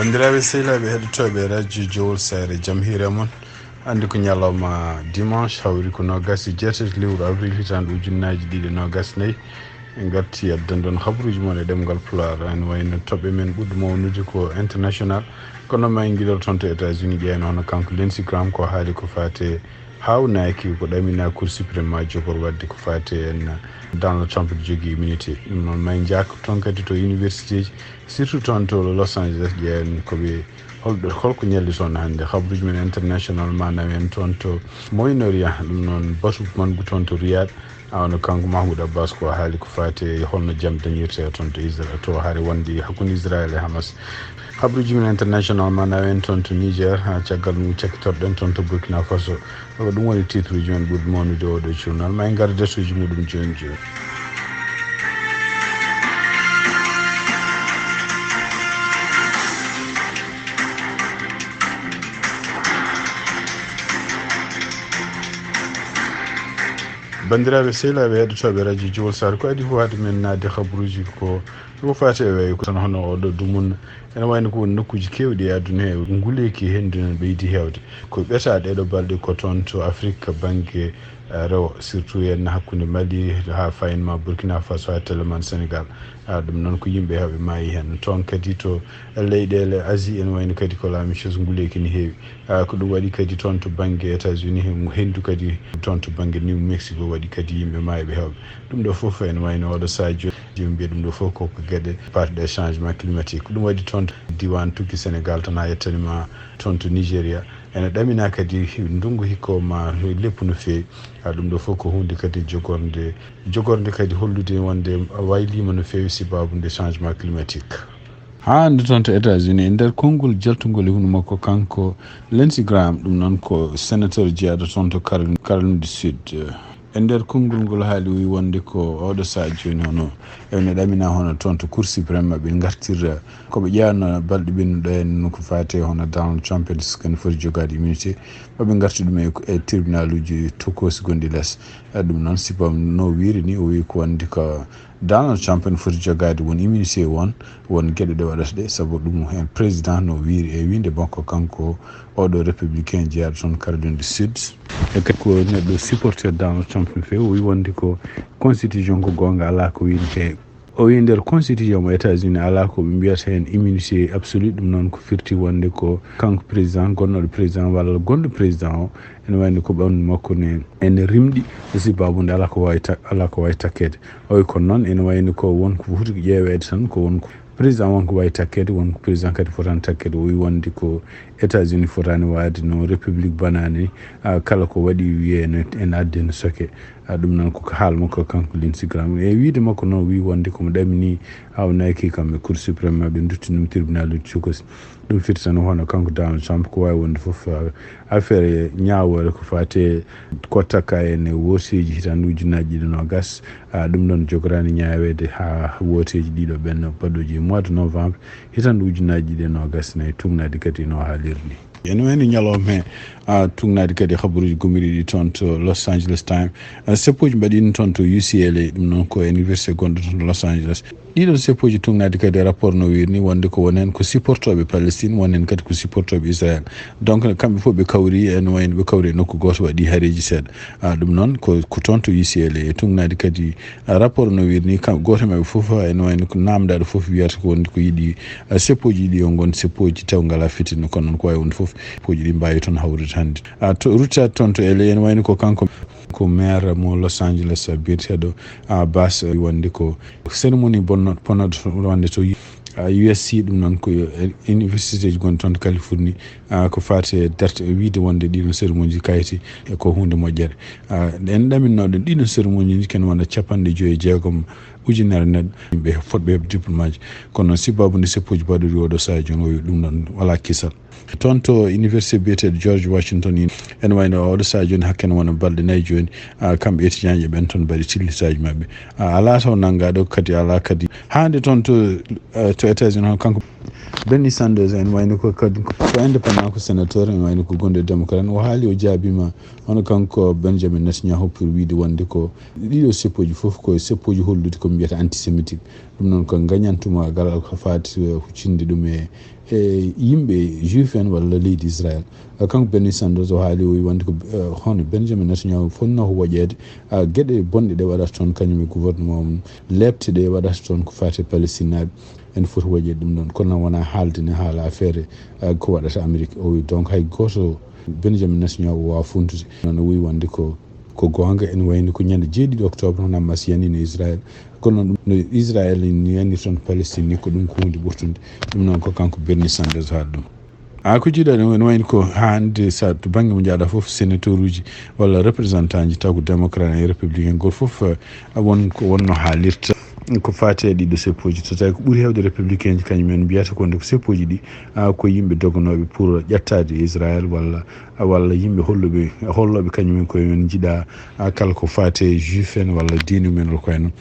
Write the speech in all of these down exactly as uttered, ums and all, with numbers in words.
Banndiraaɓe sehilaaɓe heɗotooɓe radio Jowol Saare, jam hiire mon. Anndi ko ñalawma dimanche, hawri ko noogas e jeetati lewru avril hitaande ujunnaaji ɗiɗi e noogas nayi. En ngarti addan ɗon habaruuji mon e ɗemngal Pulaar, ene wayno toɓɓe men ɓurɗo mawnude ko international. Kono ma en ngiɗor toon to États-Unis, ƴeewno hono kanko Lindsey Graham ko haali ko faate haawnaki ko ɗamina Cour suprême ma jogor waɗde ko faate en Donald Trump ene jogii immunité. Ɗum noon ma en njaak toon kadi to universitéji, surtout toon to Los Angeles, ƴeewen ko ɓe holɗo, holko ñalli toon hannde. Habaruuji men international ma nawen toon to Moyen-Orient, ɗum noon batu mangu toon to Riyad, a wano kanko Mahmoud Abbas ko haali ko faate holno jam dañirte toon to Israel, to hare wonde hakkunde Israel e Hamas. Habaruuji men international ma nawen toon to Niger, ha caggal ɗum cakkitorɗen toon to Burkina Faso. Ko ɗum woni titre uji men ɓurɗi mawnude oɗo journal. Ma en ngar e darsuuji muɗum jooni jooni. Banndiraaɓe sehilaaɓe heɗotooɓe radio Jowol Saare, ko adii fof hade men naatde habaruuji ko, ko faati e weeyo ko tan hono oɗo dumun. Ene wayno ko woni nokkuuji keewɗi e aduna he, nguleeki henndu ne ɓeydi heewde. Ko ɓetaa ɗeeɗo balɗe ko toon to Afrique bannge, eh, rewo, surtout en hakkunde Mali, haa fayin ma Burkina Faso, haa tele man Sénégal. Ah, ɗum noon ko yimɓe heewɓe maayi heen. Toon kadi to leyɗeele Asie ene wayno kadi ko la même chose, nguleeki ne heewi. Ah, ko ɗum waɗi kadi toon to bannge États-Unis, he-, henndu kadi toon to bannge New Mexico waɗi kadi yimɓe maayɓe heewɓe. Ɗum ɗo fof ene wayno oɗo sahaa jooni, jooni mbiya ɗum ɗo fof ko, ko geɗe partie des changements climatiques. Ko ɗum waɗi toon to diiwaan Turki, Sénégal, tan a yettani ma toon to Nigeria. Ene ɗamina kadi ndungu hikka ma leppu no feewi. Ah, ɗum ɗo fof ko huunde kadi jogornde, jogornde kadi hollude wonde wayliima no feewi sababu nde changement climatique. Haa hannde toon to États-Unis, e nder konngol jaltungol e hunuko makko kanko Lindsey Graham, ɗum noon ko senateur jeyaaɗo toon to Carolina, Carolina du Sud. E nder konngol ngol haali o wi wonde ko oɗo sahaa jooni hono ene ɗamina hono toon to Cour suprême maɓɓe ngartirra ko ɓe ƴeewno balɗe ɓennuɗe en ko faati hono Donald Trump en, so ene foti jogaade immunité, maɓɓe ngarti ɗum e, e tribunal uji tokoosi gonɗi les. Eh, ɗum noon, sifa no wiiri ni, o wi ko wonde ko Donald Trump ene foti jogaade won immunité won, won geɗe ɗe waɗata ɗe, sabu ɗum heen président no wiiri e wiinde makko kanko oɗo républicain jeyaaɗo toon Caroline du Sud. E kadi ko neɗɗo supporter Donald Trump no feewi, o wi wonde ko constitution ko goonga, alaa ko wiyi no feewi. O wi nder constitution mo États-Unis alaa ko ɓe mbiyata heen immunité absolue, ɗum noon ko firti wonde ko kanko président, gonnooɗo président walla gonɗo président o, ene wayno ko ɓanndu makko ne ene rimɗi, sibabu nde alaa ko waawi ta-, alaa ko waawi takkeede. O wi kono noon ene wayno ko won ko foti ko ƴeeweede tan, ko won ko président won ko waawi takkeede, won ko président kadi fotani takkeede. O wi wonde ko États-Unis fotani waade no république banaani, ah, kala ko waɗi wiyee ne ene addi no soke. Ah, ɗum noon ko haal makko kanko Lindsey Graham. E wiide makko noon wi wonde komo ɗamini awnaki kam e Cour suprême maɓɓe dutti ɗum tribunal uji tokoosi. Ɗum firti tan hono kanko Donald Trump ko waawi wonde fof, ah, affaire ñaawoore ko faate ko takka en e wooteeji hitaande ujunnaaji ɗiɗi e noogas. Ah, ɗum ɗoon jogoraani ñaaweede haa wooteeji ɗiɗo ɓenno baɗooji e mois de novembre hitaande ujunnaaji ɗiɗi e noogas nayi, tuugnaade kadi no haaliri ni. Ene wayno ñalawma he, ah, tuugnaade kadi habaruuji gomɗiiɗi toon to Los Angeles Times. Ah, seppooji mbaɗiino toon to U C L A, ɗum noon ko université gonɗo toon to Los Angeles. Ɗiɗon seppooji tuugnaade kadi rapport no wiiri ni wonde ko won heen ko supportooɓe Palestine, won heen kadi ko supportooɓe Israël. Donc, kamɓe fof ɓe kawri, ene wayno ɓe kawri e nokku gooto, waɗi hareeji seeɗa. Ah, ɗum noon ko, ko toon to U C L A. E tuugnaade kadi, ah, rapport no wiiri ni, kam, gooto e maɓɓe fof, ah, ene wayno ko naamndaaɗo fof wiyata ko wonde ko yiɗi, ah, seppooji ɗiɗi o ngon seppooji taw ngalaa fitina, kono noon ko waawi wonde fof, seppooji ɗi mbaawi toon hawrude hannde. Ah, to, ruttaade toon to L A, ene wayno ko kanko ko maire mo Los Angeles, ah, biyeteeɗo, ah, Bass, ah, wonde ko cérémonie bonno-, bonnooɗo to, wonde to U S C, ɗum noon ko, eh, universitéji gonɗi toon to Californie, ah, ko faati e darte, e wiide wonde ɗiɗon cérémonie kayiti e ko huunde moƴƴere. Ah, en ɗaminno ɗen ɗiɗon cérémonie ji ken wona capanɗe joyi e jeegom ujunere neɗɗo, yimɓe fotɓe heɓde diplôme aji. Kono noon, sibabu nde seppooji mbaɗori oɗo sahaa jooni, o wi ɗum noon alaa kisal. Toon to université biyeteeɗo George Washington, ene wayno oɗo sahaa jooni, hakke ene wona balɗe nayi jooni, ah, kamɓe étudiant ji ɓen toon mbaɗi tillitaaji maɓɓe. Ah, alaa taw nanngaaɗo kadi, alaa kadi. Haa nde toon to, eh, to États-Unis, hono kanko Bernie Sanders en wayno ko kadi ko indépendant, ko sénateur, en wayno ko gonɗo e démocrate, o haali, o jaabima hono kanko Benjamin Netanyahu pour wiide wonde ko ɗiɗo seppooji fof ko seppooji hollude ko mbiyata antisémitique. Ɗum noon ko gañantuma gal ko faati huccinde ɗum e e yimɓe juif en walla leydi Israël. Kanko Bernie Sanders o haali, o wi wonde ko hono Benjamin Netanyahu fotnoo ko waɗeede, geɗe bonɗe ɗe waɗata toon kañum e gouvernement mum, leepte ɗe waɗata toon ko faati e Palestine naaɓe, ene foti waɗeede ɗum ɗoon. Kono noon wonaa haalde ne haala affaire ko waɗata Amérique. O wi donc hay gooto Benjamin Netanyahu o waawa funtude. Noon o wi wonde ko ko goonga, ene wayno ko ñande jeeɗiɗi octobre hono Hamas yani no Israël, kono ɗum no Israël ni yani toon Palestine ni ko ɗum ko huunde ɓurtunde. Ɗum noon ko kanko Bernie Sanders haali ɗum. A ko jiiɗa ɗum ene wayno ko hannde sa to bannge mo njaaɗa fof sénateur uji walla représentant ji taw ko démocrate e républicain gol fof a won ko wonno haalirta ko faati e ɗiɗo seppooji so tawi ko ɓuri heewde républicain ji kañum en mbiyata ko nde ko seppooji ɗi a ko yimɓe doganooɓe pour ƴettaade Israël walla walla yimɓe holluɓe hollooɓe kañum en koye men njiɗa kala ko faati e juif en walla diine men walla koye noon.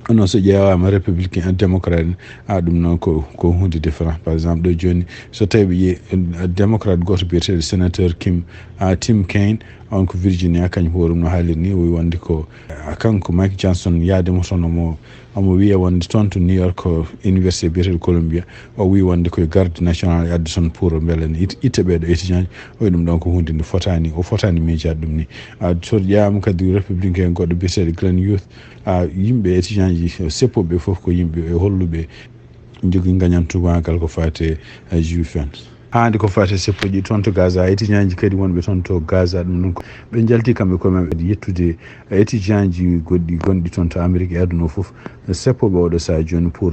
Kono so ƴeewaama républicain démocrate en a ɗum noon ko ko hunde différent. Par exemple ɗo jooni so tawi ɓe ƴeewi démocrate gooto biyeteeɗo sénateur Kim a Tim Kaine, on ko Virginia, kañum hoore mum no haaliri ni o wi wonde ko kanko Mike Johnson yaade mo toon omo omo wiya wonde toon to New York université biyeteeɗo Columbia o wi wonde koye garde national e adde toon pour mbele ne itta ɓeeɗo étudiant ji. O wi ɗum ɗon ko hunde nde fotaani o fotaani miijaade ɗum ni. So ƴeewaama kadi républicain goɗɗo biyeteeɗo Glenn Youth a yimɓe étudiant ji seppo ɓe fof ko yimɓe e holluɓe njogii ngañantuma gal ko faati e juif en. Haandi ko faati e seppo ɗi toon to Gaza, étudiant ji kadi wonɓe toon to Gaza ɗum noon ko ɓe njalti kamɓe koye maɓɓe yettude étudiant ji goɗɗi gonɗi toon to Amérique e aduna o fof seppo ɓe oɗo saha jooni pour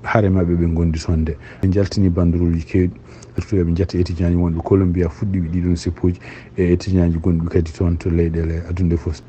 hare maɓɓe ɓe ngondi toon nde ɓe njaltini banderolji keewɗi surtout eɓe njetta étudiant ji wonɓe Columbia fuɗɗiiɓe ɗiɗon seppoji e étudiant ji gonɗi kadi toon to leyɗele aduna ɗe fof.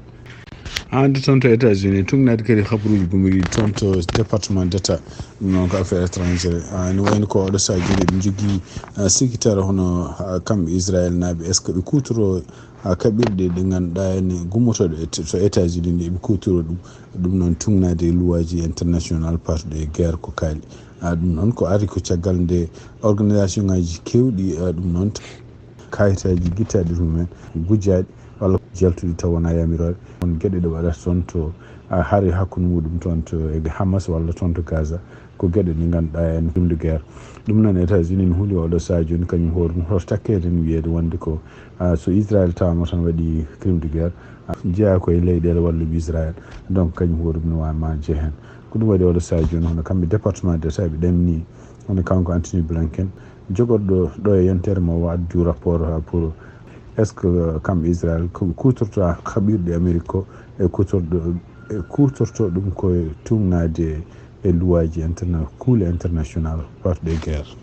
Hannde toon to États-Unis tugnaade kadi habaruuji gomoriiɗi toon to département d'état ɗum noon ko affaire étrangère ene wayno ko oɗo saha jooni eɓe njogii sikkitaare hono kamɓe Israël naaɓe est ce que ɓe kuutoro kaɓirɗe ɗe ngannduɗaa ene gummotooɗe to États-Unis ɗe eɓe kuutoro ɗum. Ɗum noon tugnaade e luwaaji international parɗe e guerre ko kaali. Ɗum noon ko ari ko caggal nde organisation ngaji keewɗi ɗum noon kayitaaji gittaaɗi ɗum en gujjaaɗi walla jaltuɗi taw wonaa yamirooɗe. On geɗe ɗe waɗata toon to hare hakkunde muɗum toon to e Hamas walla toon to Gaza ko geɗe ɗe ngannduɗaa en crime de guerre. Ɗum noon États-Unis no huuli oɗo saha jooni kañum hoore mum hoto takkede en wiyeede wonde ko so Israël tawama tan waɗi crime de guerre jeyaa ko e leyɗeele walluɓe Israël. Donc kañum hoore mum no wawi ma jee heen. Ko ɗum waɗi oɗo saha jooni hono kamɓe département d'état ɓe ɗanni hono kanko Anthony Blinken jogorɗo ɗo e yontere mo o addu rapport pour est ce que kamɓe Israël ko kutorto kaɓirɗe Amérique ko e kutorɗo e kutorto ɗum ko tugnaade e luwaaji interna kuule international parɗe guerre.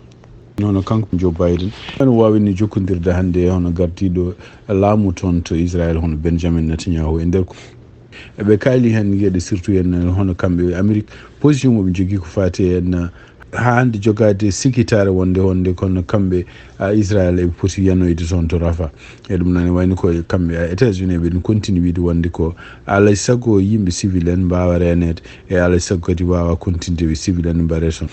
Nono kanko Joe Biden ene waawini jokkondirde hannde e hono gardiiɗo laamu toon to Israël hono Benjamin Netanyahu e nder ko eɓe kaali heen geɗe surtout en hono kamɓe Amérique position mo ɓe njogii ko faati en haa hannde jogaade sikkitaare wonde wonde kono kamɓe a Israël eɓe poti yanoyde toon to Rafa. E ɗum noon wayno ko kamɓe a États-Unis eɓe ɗum continue wiide wonde ko alay sago yimɓe civil en mbaawa reeneede e alay sago kadi waawa continue civil en mbaɗe toon.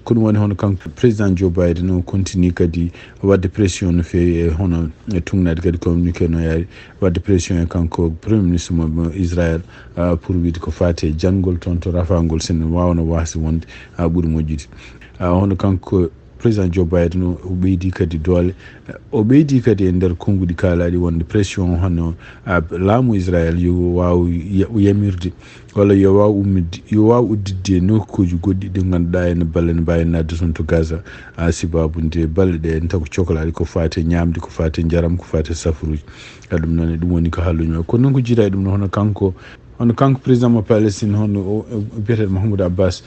Ko ɗum woni hono kanko président Joe Biden o continue kadi waɗde pression no feewi e hono e tugnaade kadi communiqué no yaari waɗde pression e kanko premier ministre mo Israël pour wiide ko faati e janngol toon to Rafa ngol sinno waawno waasde wonde haa ɓuri moƴƴude. Hono kanko président Joe Biden o ɓeydi kadi doole o ɓeydi kadi e nder konnguɗi kaalaaɗi wonde pression hono laamu Israël yo waaw yamirde walla yo waaw ummidde yo waaw udditde e nokkuuji goɗɗi ɗi ngannduɗaa ene balle ne mbaawi naatde toon to Gaza a sibaabu nde balle ɗe ene taw ko coklaaɗi ko faati e ñaamde ko faati e njaram ko faati e safaruuji. A ɗum noon e ɗum woni ko haalluñu kono noon ko jiidaa e ɗum noon hono kanko hono kanko président mo Palestine hono biyeteeɗo Mahmoud Abbas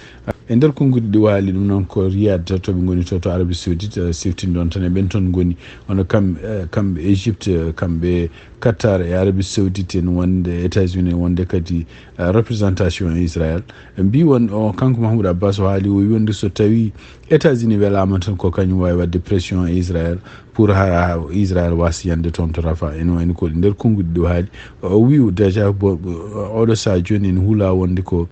e nder konnguɗi ɗi waali ɗum noon ko Riyad to ɓe ngoni to to Arabie Saoudite siftin ɗoon tan e ɓen toon ngoni hono kam kamɓe Égypte kamɓe Qatar e Arabie Saoudite en wonde États-Unis wonde kadi représentation e Israël mbi won o kanko Mahmoud Abbas o haali o wi wonde so tawi États-Unis welaama tan ko kañum waawi waɗde pression e Israël pour hara Israël waasa yande toon to Rafa ene wayno ko nder konnguɗi ɗo haali o wi déjà oɗo saha jooni ene huula wonde ko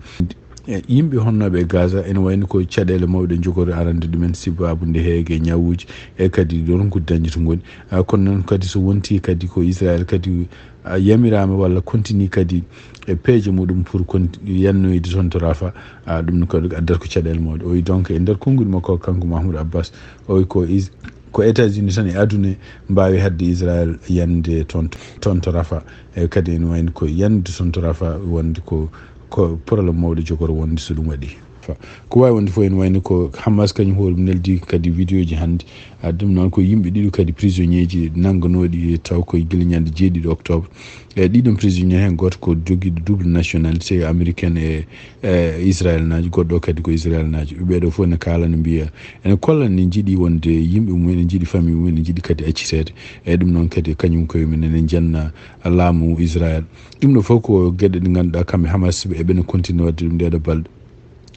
E yimɓe honnooɓe e Gaza ene wayno ko caɗeele mawɗe jogori arande ɗumen, sababu nde heege ñawuuji e kadi ronkude dañde to ngoni. Ah, kono noon kadi so wonti kadi ko Israel kadi, ah, yamiraama walla continue kadi e peeje muɗum pour kon-, yannoyde toon to Rafa, ah, ɗum ne kadi addata ko caɗeele mawɗe. O wi donc e nder konngudi makko kanko Mahmoud Abbas, o wi ko Is-, ko États-Unis tan e aduna mbaawi haɗde Israel yande toon, toon to Rafa. E kadi ene wayno ko yande toon to Rafa wonde ko, ko problème mawɗo jogoro wonde so ɗum waɗi. Fa-, ko waawi wonde fof ene wayno ko Hamas kañum hoore mum neldi kadi vidéo ji hannde. Ah, ɗum noon ko yimɓe ɗiɗo kadi prisonnier ji nannganooɗi taw koye gila ñande jeeɗiɗo octobre. E ɗiɗon prisonnier heen gooto ko jogiiɗo double nationalité américaine e, e Israel naajo, goɗɗo kadi ko Israel naajo. Ɓeeɗo fof ne kaala ne mbiya ene kolla ne njiɗi wonde yimɓe mum ene njiɗi famille mum ene njiɗi kadi acciteede. E ɗum noon kadi kañum koye mum ene njenna laamu Israel. Ɗum ɗo fof ko geɗe ɗe ngannduɗaa kamɓe Hamas ɓe eɓene continue waɗde ɗum ɗeeɗo balɗe.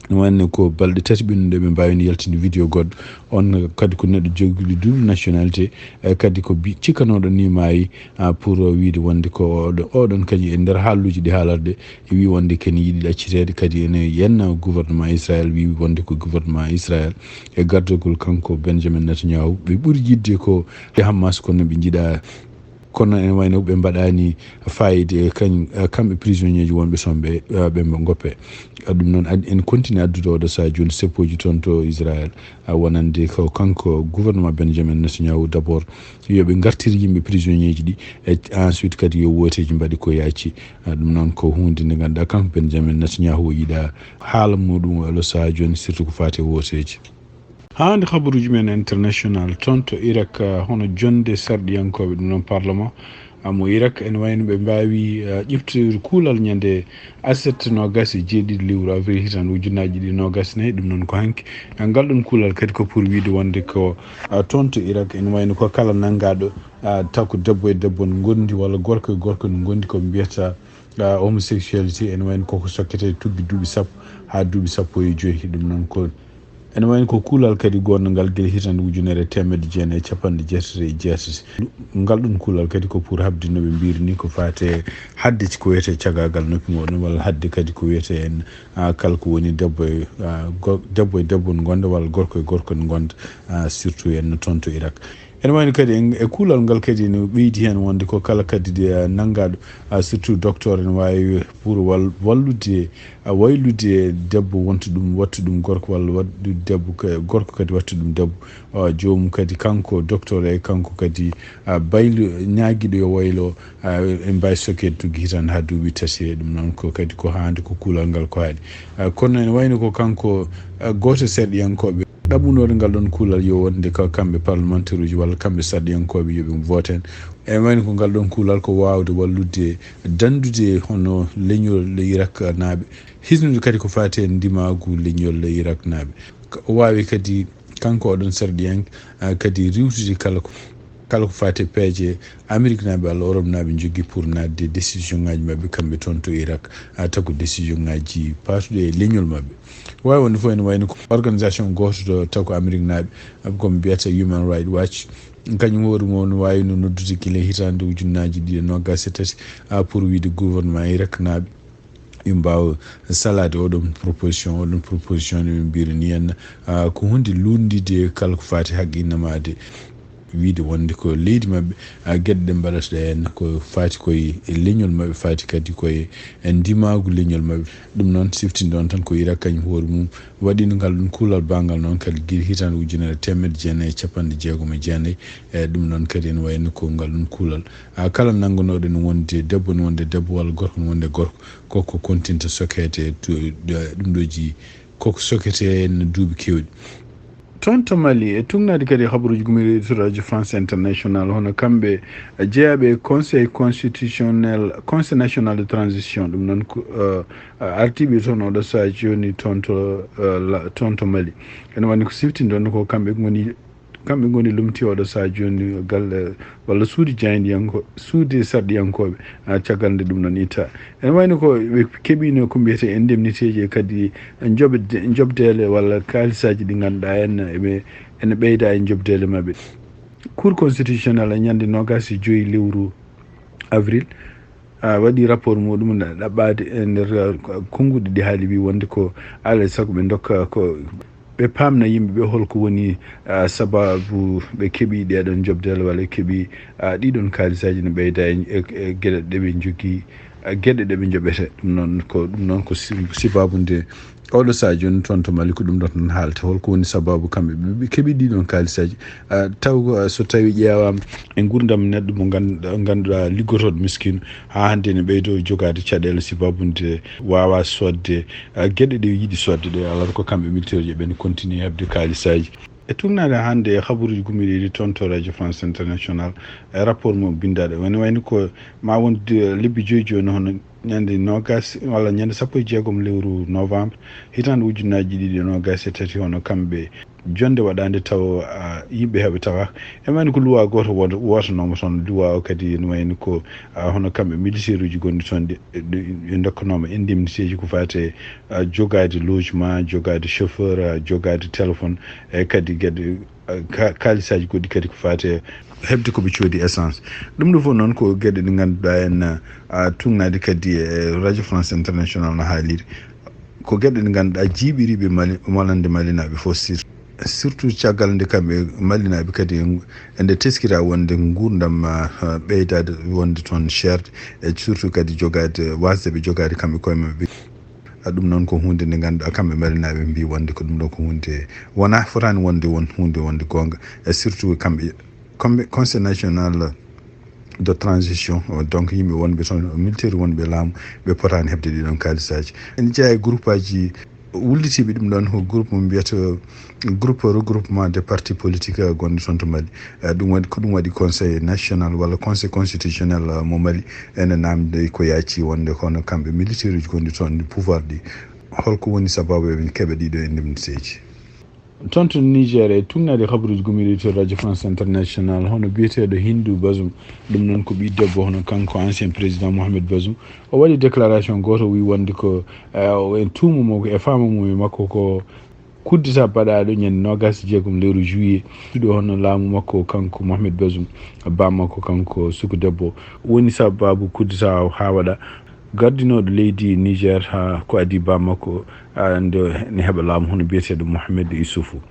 Ɗum wonde ko balɗe tati ɓennuɗe ɓe mbaawino yaltinde vidéo goɗɗo. On kadi ko neɗɗo jogiiɗo double nationalité, e kadi ko bi-, cikkanooɗo ni maayi, ah, pour wiide wonde ko oɗo-, oɗon kañum e nder haalluuji ɗi haalarɗe, e wi wonde ken yiɗi ɗacciteede, kadi ene yenna gouvernement Israël, wi wonde ko gouvernement Israël e gardagol kanko Benjamin Netanyahu. Ɓe ɓuri yiɗde ko e Hamas, kono ɓe njiɗa Kono ene wayno ɓe mbaɗaani faayida e kañ-, e kamɓe prisonnier ji wonɓe toon ɓe, eh, ɓe mbo-, ngoppe. Eh, ɗum noon ad-, en continue addude oɗo sahaa jooni seppooji toon to Israël, eh, wonande ko kanko gouvernement Benjamin Netanyahu d'abord, yo ɓe ngartir yimɓe prisonnier ji ɗi, e ensuite kadi yo wooteeji mbaɗe ko yaaci. Eh, ɗum noon ko huunde nde ngannduɗaa kanko Benjamin Netanyahu o yiɗa haala muɗum oɗo sahaa jooni, surtout ko faati e wooteeji. Haa hannde kabaruuji men international toon to Irak, ah, hono jonnde sarɗiyankooɓe, ɗum noon parlement, ah, mo Irak, ene wayno ɓe mbaawi, ah, ƴeftoyde kuulal ñande aset noogas e jeeɗiɗi lewru avril hitaande ujunnaaji ɗiɗi noogas e nayi, ɗum noon ko hanki. Ah, ngal ɗoon kuulal kadi ko pour wiide wonde ko, ah, toon to Irak ene wayno ko kala nanngaaɗo, ah, taw ko debbo e debbo no ngondi walla gorko e gorko no ngondi, ko mbiyata, ah, homosexualité, ene wayno koko sokkete tuggi duuɓi sappo haa duuɓi sappo e joyi. Ɗum noon ko Ene wayno ko kuulal kadi gonngal gila hitaande ujunere e teemedde jeenayi e capanɗe jeetati e jeetati. Ngal ɗoon kuulal kadi ko pour haɓde no ɓe mbiyri ni ko faate haɗde ko wiyetee cagaagal noppi muɗum walla haɗde kadi ko wiyetee en, ah, kala ko woni debbo e, ah, go-, debbo e debbo no ngonda walla gorko e gorko no ngonda, ah, surtout en no toon to Irak. Ene wayno kadi en, e kuulal ngal kadi no ɓeydi heen wonde ko kala kadi de, ah, nanngaaɗo, ah, surtout docteur ene waawi pour wal-, wallude, ah, waylude debbo wonta ɗum, watta ɗum gorko walla waɗde debbo ka-, gorko kadi watta ɗum debbo. Ah, joomum kadi kanko docteur e kanko kadi, ah, baylo ñaagiiɗo yo waylo, ah, en mbaawi sokkeede tuggi hitaande haa duuɓi tati. E ɗum noon ko kadi ko haande ko kuulal ngal ko haaɗi. Ah, kono ene wayno ko kanko, ah, gooto e sarɗiyankooɓe ɗaɓɓunooɗo ngal ɗoon kuulal yo wonde ko kamɓe parlementaire uji walla kamɓe sarɗiyankooɓe yo ɓe vote heen. E wayno ko ngal ɗoon kuulal ko waawde wallude danndude hono leñol Irak naaɓe, hisnude kadi ko faati e ndimaagu leñol Irak naaɓe. Ko o waawi kadi kanko oɗon sarɗiyanke, ah, kadi riiwtude kala ko, kala ko faati e peeje Ameriknaaɓe walla Oropnaaɓe njogii pour naatde décision ŋaaji maɓɓe kamɓe toon to Irak, ah, taw ko décision ŋaaji paatuɗi e leñol maɓɓe. Waawi wonde fof ene wayno ko organisation gooto to, taw ko Ameriknaaɓe, ah, ko mbiyata Human Rights Watch, kañum hoore mum no waawino noddude gila hitaande ujunnaaji ɗiɗi e noogas e tati, ah, pour wiide gouvernement Iraknaaɓe yo mbaaw salaade oɗon proposition, oɗon proposition no ɓe mbiyri ni en, ah, ko huunde luutndiinde kala ko faati haqqillamaade, wiide wonde ko leydi maɓɓe, ah, geɗe ɗe mbaɗata ɗe en ko faati koye e leñol maɓɓe, faati kadi koye e ndimaagu leñol maɓɓe. Ɗum noon siftinɗon tan ko Irak kañum hoore mum waɗino ngal ɗum kuulal baagal noon kadi gila hitaande ujunere e teemedde jeenayi e capanɗe jeegom e jeenayi. E ɗum noon kadi ene wayno ko ngal ɗum kuulal, ah, kala nannganooɗo no wonde debbo, no wonde debbo walla gorko, no wonde gorko. Koko continue to sokkeede to, eh, ɗum ɗo ji, koko sokkete en duuɓi keewɗi. Toon to Mali, e tuugnaade kadi habaruuji gummiiɗi to Radio France International, hono kamɓe, eh, jeyaaɓe e Conseil constitutionnel, Conseil national de transition, ɗum noon ko, eh, ardiiɓe toon oɗo sahaa jooni toon to, eh, la-, toon to Mali. Ene wayno ko siftinɗon ko kamɓe ngoni Kamɓe ngoni lomtii oɗo sahaa jooni galle walla suudu jaayndiyanko-, suudu sarɗiyankooɓe, ah, caggal nde ɗum ɗon ittaa. Ene wayno ko ɓe keɓiino ko mbiyetee indemnitéeji e kadi njoɓde-, njoɓdeele walla kaalisaaji ɗi ngannduɗaa en ene, ene ɓeyda e njoɓdeele maɓɓe. Cour constitutionnelle e ñande noogaas e joy lewru avril, Waɗi rapport muɗum ɗaɓɓaade e nder konnguɗi ɗi haali, wi wonde ko alaa e sago ɓe ndokka ko ɓe paamna yimɓe ɓe holko woni sababu ɓe keɓi ɗeɗon jobdele walla keɓi ɗiɗon kaalisaaji ne ɓeyda e geɗe ɗe ɓe njogii, geɗe ɗe ɓe njoɓete. Ɗum noon ko ɗum noon ko sibaabu nde oɗo saha jooni toon to Mali ko ɗum ɗo tan haalta, holko woni sababu kamɓe ɓe keɓi ɗiɗon kaalisaaji. Taw so tawi ƴeewaama e nguurndam neɗɗo mo ngannduɗaa liggotooɗo miskiino, haa hannde ene ɓeydo jogaade caɗeele sibaabu nde waawa soodde geɗe ɗe yiɗi soodde ɗe, alors ko kamɓe militeeruji ɓen continue heɓde kaalisaaji. E tuugnaade hannde e habaruuji gummiiɗi ɗi toon to Radio France International, e rapport mo binndaaɗo, ene wayni ko ma won lebbi joyi jooni, hono ñande noogas walla ñande sappo e jeegom lewru novembre hitaande ujunnaaji ɗiɗi e noogas e tati, hono kamɓe jonnde waɗaande taw yimɓe heɓe tawa e wayni ko luwa gooto wootanooma toon. Luwa o kadi ene wayni ko hono kamɓe militeeruji gonɗi toon e ndokkanooma indemnitéji ko faati e jogaade logement, jogaade chauffeur, jogaade téléphone, e kadi geɗe kaalisaaji goɗɗi kadi ko faati e heɓde ko ɓe coodi essence. Ɗum ɗo fof noon ko geɗe ɗe ngannduɗaa en tuugnaade kadi e Radio France International no haaliri. Ko geɗe ɗe ngannduɗaa jiiɓiriiɓe Mali, wonande Malinaaɓe fof, surtout caggal nde kamɓe Malinaaɓe kadi nde teskira wonde nguurndam ɓeydaade wonde toon seerde, e surtout kadi jogaade, waasde ɓe jogaade kamɓe koye maɓɓe. Ɗum noon ko huunde nde ngannduɗaa kamɓe Malinaaɓe mbii wonde ko ɗum ɗo ko huunde wonaa fotaani wonde won huunde wonde goonga, e surtout kamɓe, kamɓe Conseil national de transition, donc yimɓe wonɓe toon, militaire wonɓe laamu, ɓe potaani heɓde ɗiɗon kaalisaaji. Ene jeyaa e groupe aji wullitiiɓe ɗum ɗoon, ko groupe mo mbiyata groupe regroupement des partis politiques gonɗo toon to Mali. Ɗum waɗi ko ɗum waɗi Conseil national walla Conseil constitutionnel mo Mali ene naamnde ko yaaci wonde kono kamɓe militaire uji gonɗi toon pouvoir ɗi, holko woni sababu eɓe keɓa ɗiɗo indemnitéji. Toon to Niger, e tuugnaade habaruuji gummiiɗi to Radio France International, hono biyeteeɗo Hindu Bazum, ɗum noon ko ɓii debbo hono kanko ancien président Mohamed Bazum, o waɗi déclaration gooto, wi wonde ko en tuumu mo e faamamuya makko ko coup d'État baɗaaɗo ñande noogas e jeegom lewru juillet, tuɗo hono laamu makko kanko Mohamed Bazum, ba makko kanko suku debbo, woni sababu coup d'État o haa waɗa. Gardinooɗo leydi Niger haa ko adii ba makko nde ne heɓa laamu hono biyeteeɗo Mohamed Issoufou.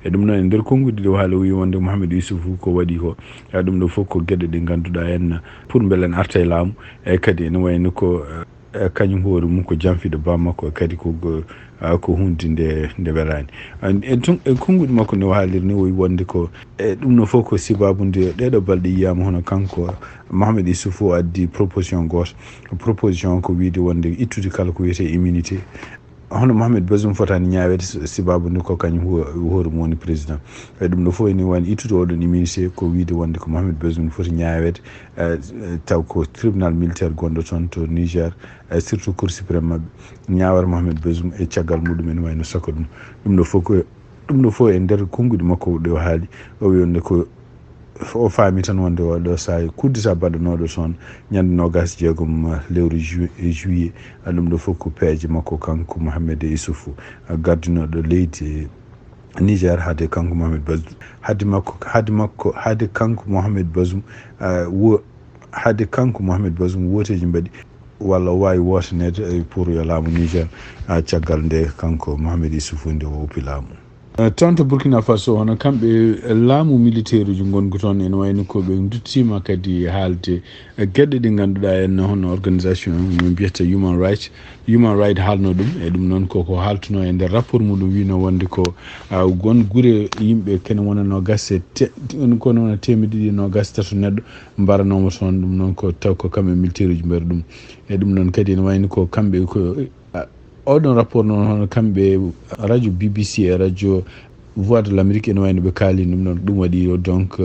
E ɗum noon e nder konnguɗi ɗi o haali, o wi wonde Mohamed Issoufou ko waɗi ko, ɗum ɗo fof ko geɗe ɗe ngannduɗaa en pour mbele en arta e laamu, e kadi ene wayno ko kañum hoore mum ko janfiiɗo ba makko, kadi ko ko hunde nde nde welaani. E tun e konnguɗi makko nde o haaliri ni, o wi wonde ko e ɗum no fof ko sababu nde ɗeɗo balɗe yiyaama hono kanko Mohamed Issoufou addi proposition gooto. Proposition ko wiide wonde ittude kala ko wiyetee immunité. Hono Mohamed Bazum fotaani ñaaweede sababu nde ko kañum hoore mum woni président. E ɗum ɗo fof ene wayno ittude oɗon immunité ko wiide wonde ko Mohamed Bazum foti ñaaweede, taw ko tribunal militaire gonɗo toon to Niger, e surtout Cour suprême maɓɓe, ñaawata Mohamed Bazum e caggal muɗum ene wayno saka ɗum. Ɗum ɗo fof ko ɗum ɗo fof e nder konnguɗi makko ɗe o haali, o wi wonde ko o faami tan wonde oɗo sahaa coup d'État baɗanooɗo toon ñande noogas e jeegom lewru juillet, ɗum ɗo fof ko peeje makko kanko Mohamed Issoufou, gardinooɗo leydi Niger, haade kanko Mohamed Bazum, haade makko, haade makko, haade kanko Mohamed Bazum, wo haade kanko Mohamed Bazum wooteeji mbaɗi walla o waawi wootaneede pour yo laamu Niger, caggal nde kanko Mohamed Issoufou nde o woppi laamu. Toon to Burkina Faso, hono kamɓe laamu militeeruji ngongu toon, ene wayno ko ɓe nduttiima kadi haalde geɗe ɗe ngannduɗaa en hono organisation mo mbiyata Human Rights. Human Rights haalno ɗum, e ɗum noon koko haaltuno e nder rapport muɗum wino wonde ko gon gure yimɓe kene wonano gase kono wona teemedde ɗiɗi no gase tato neɗɗo mbaranooma toon. Ɗum noon ko taw ko kamɓe militeeruji mbaɗi ɗum. E ɗum noon kadi ene wayno ko kamɓe ko oɗon rapport noon hono kamɓe radio B B C e radio Voix de l'Amérique ene wayno ɓe kaali ɗum ɗon. Ɗum waɗi o donc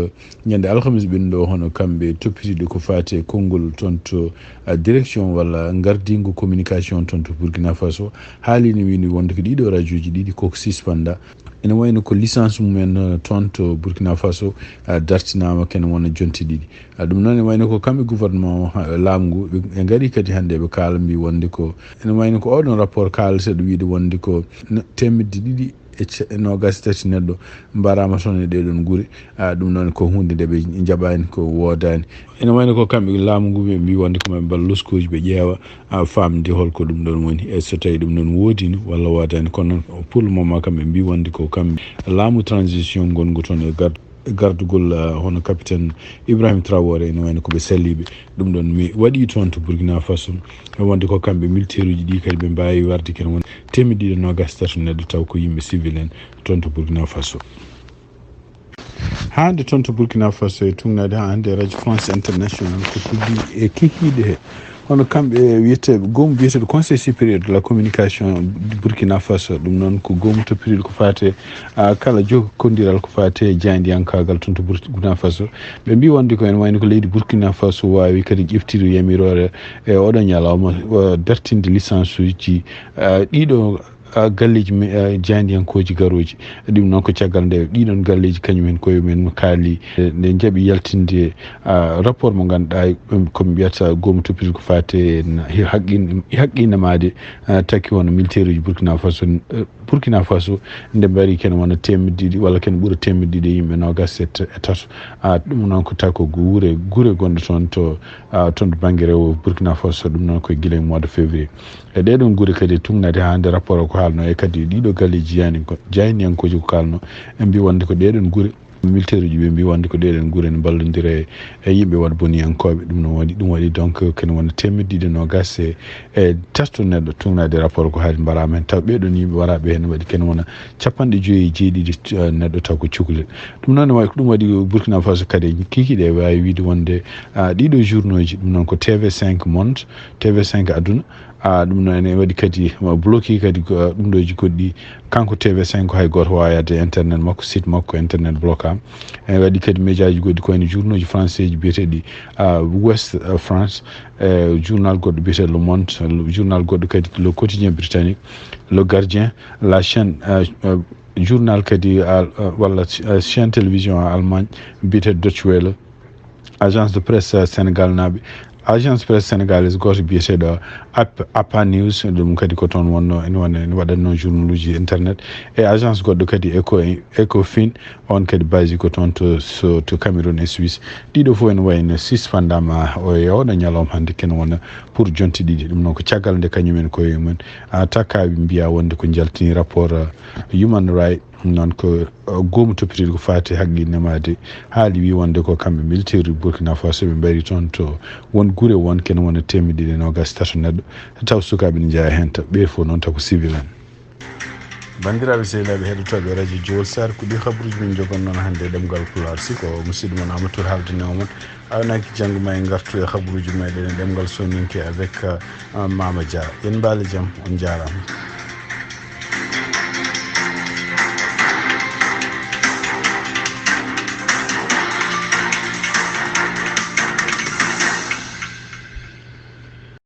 ñande alhamis ɓen ɗo hono kamɓe toppitiiɗo ko faati e konngol toon to direction walla ngardingo communication toon to Burkina Faso haalino wini wonde ko ɗiɗo rajooji ɗiɗi koko sispanda. Ene wayno ko licence mumen toon to Burkina Faso dartinaama kene wona jonte ɗiɗi. Ɗum noon ene wayno ko kamɓe gouvernement o laamu ngu ɓe ngari kadi hannde ɓe kaala mbi wonde ko ene wayno ko oɗon rapport kaalata ɗo wiide wonde ko teemedde ɗiɗi e ce- e noogaas e tati neɗɗo mbaaraama toon e ɗee ɗoon gure. Ah, ɗum noon ko huunde nde ɓe njaɓaani, ko woodaani. Ene wayno ko kamɓe laamu ngu ɓe mbii wonde ko maɓe mbal loskooji, ɓe ƴeewa, ah, faamde holko ɗum ɗoon woni, e so tawii ɗum ɗoon woodii walla woodaani. Kono noon, pour le moment, kamɓe mbii wonde ko kamɓe laamu transition ngongu toon e gar- gardugol, ah, hono capitaine Ibrahim Traoré, ene wayno ko ɓe saliiɓe. Ɗum ɗoon mi waɗii toon to Burkina Faso, e wonde ko kamɓe militaire uji ɗi kadi ɓe mbaawi warde kene won teemedde ɗiɗi e noogaas e tati neɗɗo, taw ko yimɓe civil en toon to Burkina Faso. Hannde toon to Burkina Faso, e tugnaade haa hannde, Radio France International ko tuggi e kikiiɗe he. Hono kamɓe wiyeteeɓe, goomu biyeteeɗo Conseil Supérieur de la Communication Burkina Faso, ɗum noon ko goomu toppitiiɗo ko faate, ah, kala jokkondiral ko faate jaayndiyankaagal toon to Burkina Faso. Ɓe mbii wonde ko ene wayno ko leydi Burkina Faso waawi kadi ƴeftude yamiroore e oɗo ñalawma, ah, dartinde licence uji, ah, ɗiɗo, ah, galleeji me-, ah, jaayndiyankooji garooji. Ɗum noon ko caggal nde ɗiɗon galleeji kañum en koye men kaali, eh, nde njaɓi yaltinde, ah, rapport mo ngannduɗaa, um, ko mbiyata goomu toppitiiɗo ko faate na-, he haqqin-, haqqinamaade, ah, taki won militaire uji Burkina Faso, eh, Burkina Faso, nde mbari kene wona teemedde ɗiɗi walla kene ɓura teemedde ɗiɗi e yimɓe noogaas e t-, e tato. Ah, ɗum noon ko tako gu-, wure, gure gonɗo toon to, ah, toon to bannge rewo Burkina Faso, ɗum noon koye gila e mois de février. E ɗee ɗoon gure kadi e tugnaade haa hannde rapport o ko haalno e kadi ɗiɗo galleeji jaayndiyanko-, jaayndiyankooji ko kaalno, en mbii wonde ko ɗee ɗoon gure, militaire uji ɓe mbii wonde ko ɗee ɗoon gure ne mballondira e, e yimɓe waɗ boniyankooɓe. Ɗum no waɗi, ɗum waɗi donc kene wona teemedde ɗiɗi e noogaas e, e tato neɗɗo tugnaade rapport ko haali mbaraama heen. Taw ɓee ɗoon yimɓe waraaɓe heen waɗi kene wona capanɗe joyi e jeeɗiɗi, eh, neɗɗo taw ko cukalel. Ɗum noon ne waɗi, ko ɗum waɗi Burkina Faso kadi kikiiɗe waawi wiide wonde, ah, ɗiɗo journaux ji, ɗum noon ko T V cinq Monde, T V cinq Aduna, ah, ɗum noon ene waɗi kadi, ma, bloqué kadi ko, ah, ɗum ɗooji goɗɗi. Kanko T V cinq ko hay gooto waawaa yahde e internet makko, site makko, internet bloqué am. Ene waɗi kadi médiaji goɗɗi ko wayno journaux ji français ji biyeteeɗi, ah, Ouest, ah, France, e journal goɗɗo biyeteeɗo Le Monde, journal goɗɗo kadi Le Quotidien britannique, Le Gardien, La Chaîne, ah, ah, journal kadi, ah, ah, walla, ah, chaîne télévision Allemagne biyeteeɗo Deutsche Welle, agence de presse, ah, Sénégal naaɓe, agence presse sénégalaise gooto biyeteeɗo App-, Appa News, ɗum kadi ko toon wonno, ene wona, ene waɗatno journal uji internet, e agence goɗɗo kadi Eco, Ecofin, on kadi basi ko toon to, so, to Cameroun e Suisse. Ɗiɗo fof ene wayno sispandaama o e oɗo ñalawma hannde kene wona pour jonte ɗiɗi. Ɗum noon ko caggal nde kañum en koye mum, ah, takaaɓe mbiya wonde ko njaltini rapport, ah, Human Rights, noon ko, ah, goomu toppitiiɗo ko faati haqqinamaade, haali wi wonde ko kamɓe militaire Burkina Faso ɓe mbari toon to won gure won kene wona teemedde ɗiɗi e noogaas e tato neɗɗo, taw sukaaɓe ne njeyaa heen, taw ɓe fof noon taw ko civil en. Banndiraaɓe sehilaaɓe heɗotooɓe Radio Jowol Sar, ko ɗi habaruuji min njogon noon hannde e ɗemngal Pulaar. Si ko musidɗo mon Amadou Touré haaldanoo mon, aynaaki janngo ma en ngartu e habaruuji meɗen e ɗemngal Soninke avec, euh, Mama Dia. En mbaali jam, on njaaraama.